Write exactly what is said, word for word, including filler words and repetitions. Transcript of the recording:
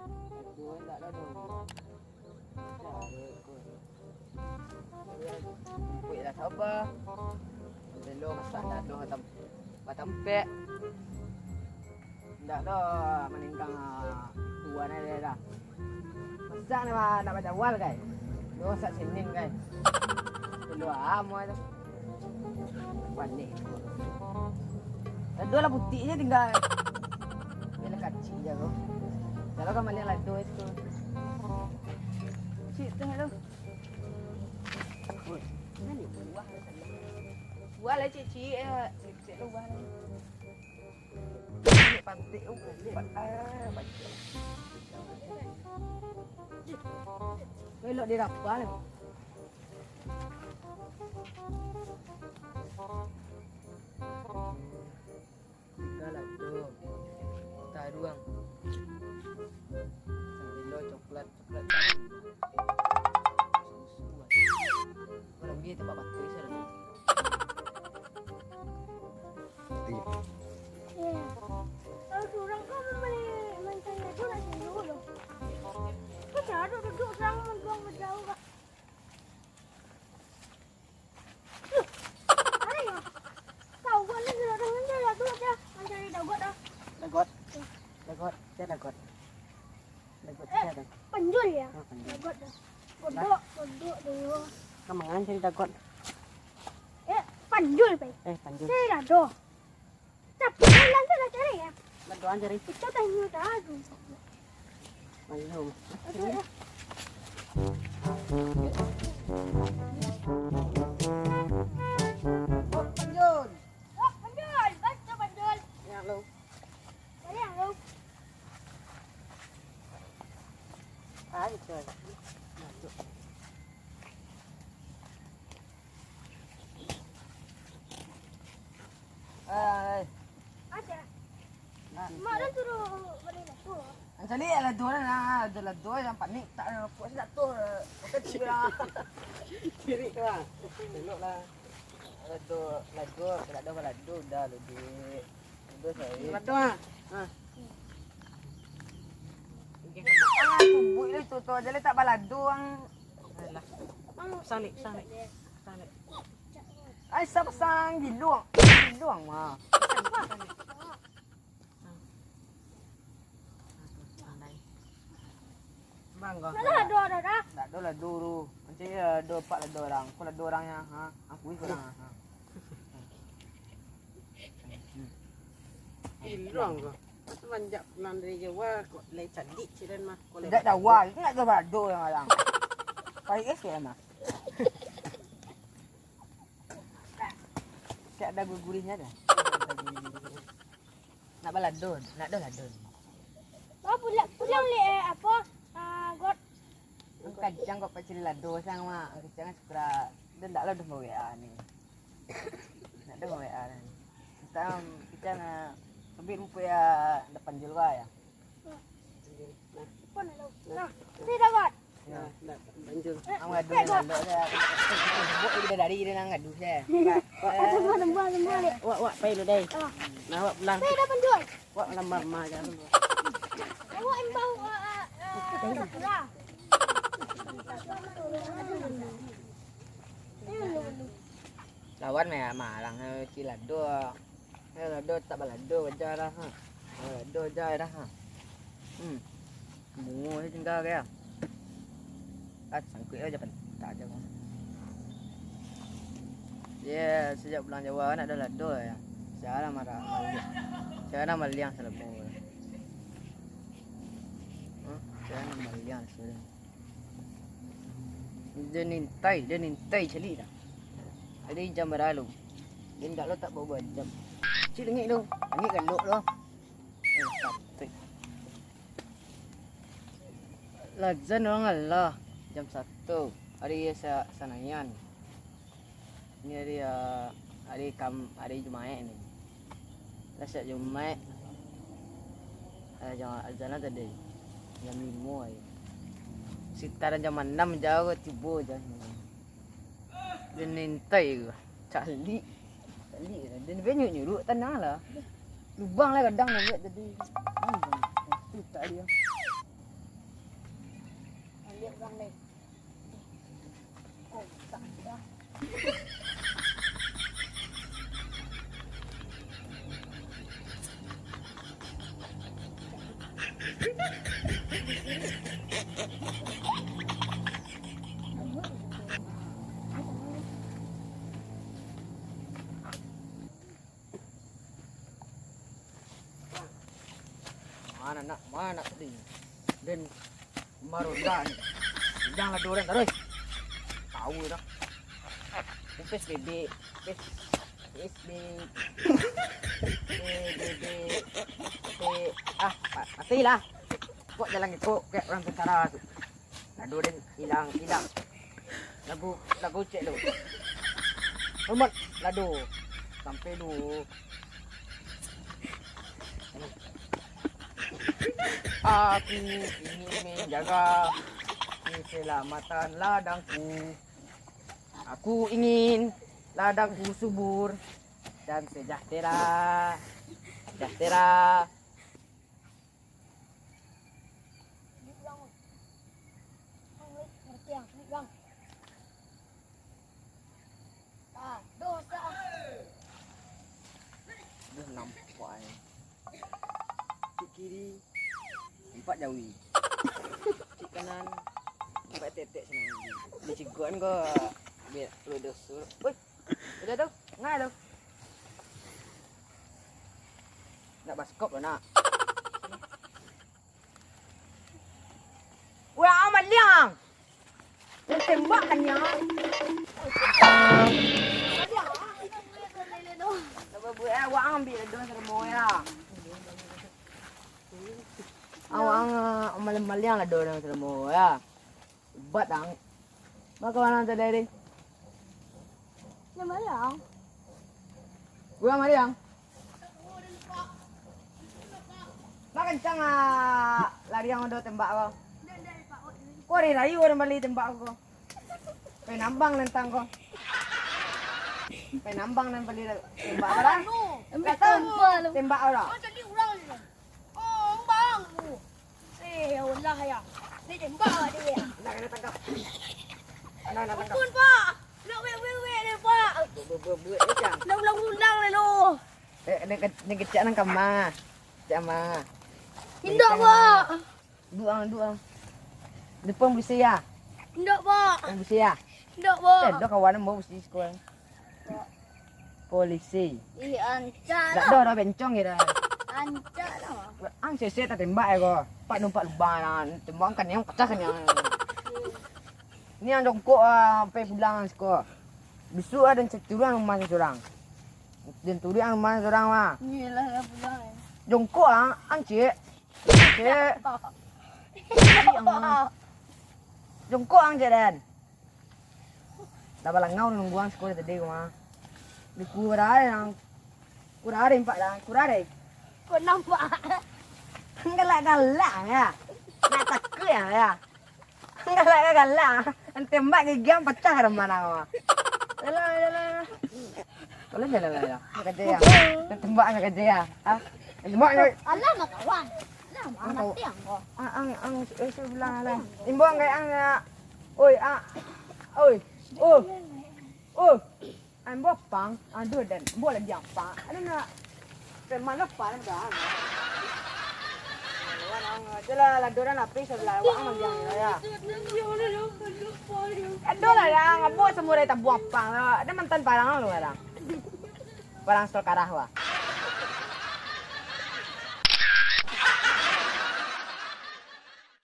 Aduh, ndak lah doh. Ndak lah, ko. Kuik lah sabar. Belo masak ndak doh tam-, batampek. Ndak doh maninggang, ah, tuan aja dah. Masak nak, nak bajawal, kai. Doh masak Senin, kai. Belo amo tu. Panik. Lado lah putik je tinggal. Dia lah kacik je ko. Kalau kan balik lado itu. Cik tu, hello. Oi, mana buah lah sana? Buah lah, cik, cik, eh. Cik, cik, buah lah. Cik, pantik, oh, pantik. Ah, pantik. Elok dia dapat lah. Tinggal lah tu. Taruang. Sambilo coklat, coklat. Susu, ah. Kalau dia tempat batai saya dah. Iya. Kalau surang kan main, main tanya tu lah dulu loh. Kok cara duduk surang, main buang bejauh, Kak? Loh, ada ya? Tahu kan ni, kalau dengan dia lah tu aja, mancari dagot dah. Dagot? Dagot? Cari dagot. Dagot, eh, cari dagot. Panjul ya? Ah, panjul. Dagot dah. Godok, godok dulu. Kamangan cari dagot? Eh, panjul, Pai. Eh, panjul. Cari lado. Tapi kan lantas lah cari ya. Lado an cari. Kita tanya dah tu. Ayo. Aduh, ya. Oh, panjul. Oh, panjul. Baca panjul. Ya, lo. Baliak, lo. Ayo, coy. Masuk. Hai. Ada. Nah. Mak dah suruh beli lado. Ang cari lah lado lah, nah. Ada lado yang panik, tak ada rokok, saya tak tahu. Makan tu lah. Cari tu lah. Tengok lah. Lado, lado, tak ada lado dah, lado. Lado, sorry. Lado, ah. Ah. Ah, tubuik lah tu, tu aja lah tak balado ang. Alah. Pasang ni, pasang ni. Pasang ni. Ai, sa pasang giluang. Giluang mah. Bang, kau. Mana ado, ado dah? Tak ado lah dulu. Macam ya, ado pak lah dua orang. Kau lah dua orang ya, ha? Aku ikut orang, ha. Giluang kau. Semenjak pulang dari Jawa, kok lai cantik silan mah. Kok lai. Tidak Jawa, itu nak Jawa Bado yang orang. Pakai es ya mah. Kayak ada gurih-gurihnya dah. Nak balado, nak ado lado. Oh, pulang, pulang le, eh, apa? Ah, got. Kacang kok pacili lado sang mah. Kacang kan suka. Dia ndak lah dah mau W A ni. Ndak dah mau W A ni. Kita, kita nak ambil rumput ya depan julu ya. Nah, tidak kuat. Nah, nah, banjir. Ang ngadu nan landok saya. Buat bidadari dia nan ngadu saya. Tembak, tembak, tembak, le. Wak, wak, pai lu, dai. Ah. Nah, wak pulang. Saya dah penjual. Wak lamar ma, jangan lupa. Awak imbau, ah, ah, ah, pura-pura. Lawan mah malang, eh, cilado. Eh, lado tak balado aja dah, ha. Eh, lado aja dah, ha. Hmm. Bungo je tinggal ke ya. Ah, sangkuik aja pentak aja kau. Ya, sejak pulang Jawa nak ada lado ya. Saya lah marah, maliang. Saya lah maliang selama. Hmm? Saya lah maliang selama. Dia nintai, dia nintai calik dah. Ada jam bara lu. Dia ndak lo tak bawa jam. Cik lengit tu. Lengit galok tu. Eh, patut. Lazan orang Allah jam satu. Hari sa-, Sanayan. Ni hari, ah, hari Kam-, hari Jumaik ni. Lah siap Jumaik. Ah, jam azan lah tadi. Jam limo hari. Sekitar jam anam jauh tibo je. Dia nintai ke? Calik. Calik lah. Dia nyuruk-nyuruk tanah lah. Lubang lah kadang dia buat tadi. Hmm, tu tak dia. Mana nak, mana nak tadi? Den maronda ni. Jangan lah duren terus. Tahu dah. P S B B. P S B B. P S B B. Ah, matilah. Kok jalan gitu kayak orang tentara tu. Lado den ilang, ilang. Lagu, lagu cek tu. Hormat lado. Sampai lu. Aku ingin menjaga keselamatan ladangku. Aku ingin ladangku subur dan sejahtera. Sejahtera. Duit, Bang. Bang, duit, ngerti, Bang? Duit, Bang. Ah, dosa. Dah nampak, eh. Cik kiri, nampak jawi. Cik kanan, nampak tetek senang. Di cikuan ko, biar lu dosa. Woi, udah tu, ngai tu. Nak baskop lo nak. Wah, maliang. Tembak kan ya. Buat awak ambil dah sermo ya. Awak ang, ah, maliang-maliang lah dah sermo ya. Ubat ang. Maka mana tadi? Yang maliang. Gua maliang. Mak kencang ah lari yang udah tembak ko. Ko hari rayu orang bali tembak ko. Penambang nentang ko. Penambang nan bali tembak ko lah. Tembak ko lah. Oh, bang. Eh, ya Allah, ya. Ni tembak awak dia, ya. Nak kena tangkap. Nak kena tangkap. Ampun, Pak. Nak wek-wek-wek dia, Pak. Buat-buat dia, Cang. Nak ulang-ulang dia, noh. Eh, ni ke-, ni kecek nang kama. Cak ma. Indak, Pak. Duang, duang. Depan bisi ya? Indak, Pak. Depan bisi ya? Indak, Pak. Eh, dah kawan mau bisi sekolah. Polisi. Ih, ancak. Dak lah. Ado, ado bencong kiro. Ancak lah. Ang sese tatembak ya ko. Pak numpak lubang lah. Tembak kan yang pecah kan yang. Ni yang jongkok ah, sampai pulang siko. Besok ada cek turun rumah surang. Dan turun rumah surang mah. Iyalah lah pulang ya. Jongkok ah, ang cek. Cek. Jongkok ang cek dan. Lah balangau nunggu ang siko dari tadi ko mah. Di kurare nang, kurare empat lah, kurare. Kok nampak? Galak-galak ya. Nak takut ya, ya. Galak-galak. Tembak gigi ang pecah ka mah ko mah. Yalah, yalah, yalah. Kalau jalan lah ya. Nak kerja ya. Tembak nak kerja ya. Ah. Tembak nak. Alah, mah kawan. Lah, mati ang ko. Ah, ang, ang, eh, saya bilang lah. Imbau ang kayak ang ya. Oi, ah. Oi. Oh. Oh. Ambo pang, aduh dan, ambo lagi apa? Ada nak? Preman lo pan dah. Wan ang, jelah lah doran lapis sebelah awak ang biang ya. Aduh lah yang, ambo semua dari tabuang pang lah. Ada mantan parang lo lah. Parang sekarah wah.